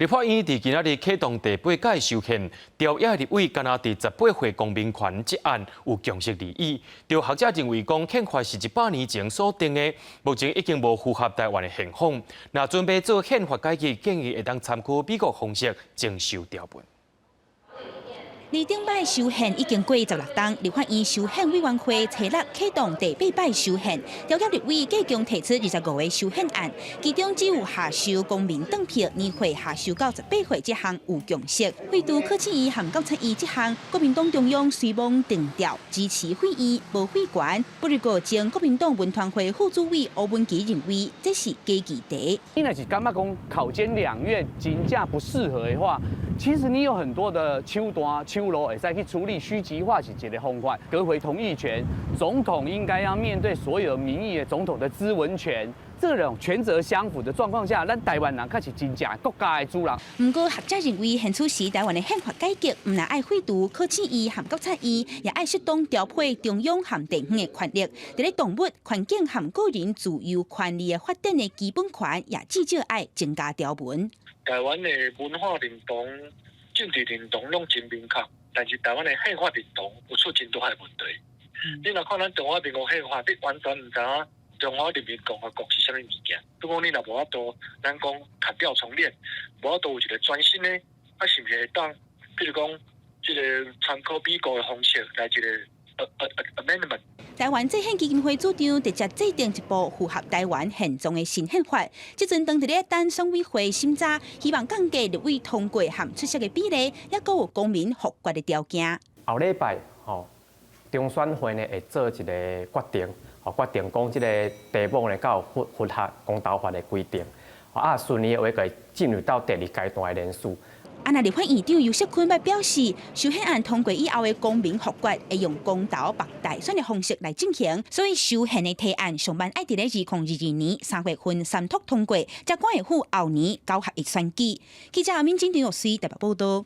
立法院佇今仔日啟動第八屆修憲，朝野立委干焦佇十八歲公民權這案有共識擬議。著學者認為講憲法是100年前所定的，目前已經無符合台灣的現況。若準備做憲法改革，建議會當參考美國方式增修條文。離頂擺修憲已經過16冬，立法院修憲委員會初六啟動第八擺修憲，朝野立委計共提出25個修憲案，其中只有下修公民轉票年歲下修到十八歲這項有共識。廢除考試院和監察院這項，國民黨中央雖罔定調支持廢院無廢權，不過前國民黨文傳會副主委吳文祺認為這是假議題。你若是感覺講考監兩院真正不適合的話，其實你有很多的手段手路會使去處理，虛級化是一個方法，閣回同意權，總統應該要面對所有民意的總統的諮詢權，這種權責相符的狀況下，咱台灣人確實真正國家的主人。毋過學者認為，現此時台灣的憲法改革，毋但愛廢除考試院和監察院，也愛適當調配中央和地方的權力。佇咧動物、環境和個人自由權利的發展的基本權，也至少愛增加條文。台灣的文化認同、政治認同攏真明確，但是台灣的憲法認同有出真大的問題。你若看咱中華民國憲法，你完全毋知影中華人民共和國是啥物物件。比如講，你若無法度，咱講砍掉重練，無法度有一個全新的，啊，是毋是會當？比如講，這個參考美國的方式來一個 amendment。台灣制憲基金會主張直接制定一部符合台灣現狀的新憲法，這陣當佇咧等選委會審查，希望降低立委通過和出席的比例，抑閣有公民複決的條件。後禮拜吼，中選會呢會做一個決定，吼決定講這個題目呢敢有符合公投法的規定，啊順利的話，會進入到第二階段的聯署。啊，若立法院長游錫堃捌表示，修憲案通過以後的公民複決會用公投縛大選的方式來進行，所以修憲的提案上慢愛佇咧2022年3月份三讀通過，才趕會赴後年九合一選舉。記者民進張玉穗台北報道。